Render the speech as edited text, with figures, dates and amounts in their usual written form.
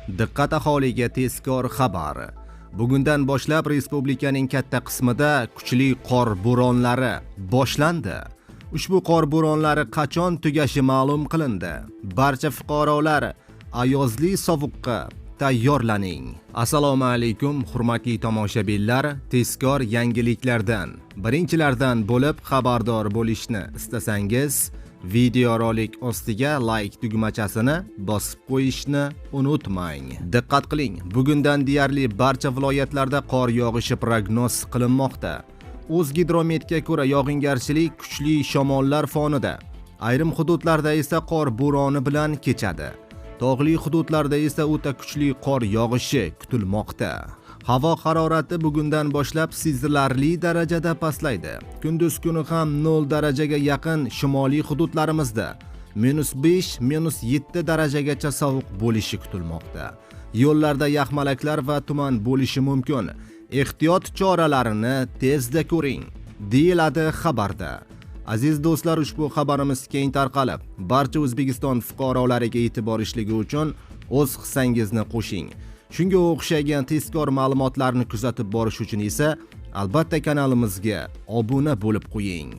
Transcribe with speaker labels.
Speaker 1: Diqqat, aholiga tezkor xabar. Bugundan boshlab respublikaning katta qismida kuchli qor bo'ronlari boshlandi. Ushbu qor bo'ronlari qachon tugashi ma'lum qilindi. Barcha fuqarolar ayozli sovuqqa tayyorlaning. Assalomu alaykum, hurmatli tomoshabinlar. Tezkor yangiliklardan birinchilardan bo'lib xabardor bo'lishni istasangiz, videorolik ostiga like tugmachasini bosib qo'yishni unutmang. Diqqat qiling, bugundan deyarli barcha viloyatlarda qor yog'ishi prognoz qilinmoqda. O'zgidrometga ko'ra, yog'ingarchilik kuchli shamollar fonida, ayrim hududlarda esa qor bo'roni bilan kechadi. Tog'li hududlarda esa o'ta kuchli qor yog'ishi kutilmoqda. Havo harorati bugundan boshlab sezilarli darajada pastlaydi. Kunduz kuni ham 0 darajaga yaqin shimoliy hududlarimizda -5, -7 darajagacha sovuq bo'lishi kutilmoqda. Yo'llarda yaxmalaklar va tuman bo'lishi mumkin. Ehtiyot choralarini tezda ko'ring, deyiladi xabarda. Aziz do'stlar, ushbu xabarimiz keng tarqalib, barcha O'zbekiston fuqarolariga yetib borishligi uchun o'z hissangizni qo'shing. Shunga o'xshagan tezkor ma'lumotlarni kuzatib borish uchun esa albatta kanalimizga obuna bo'lib qo'ying.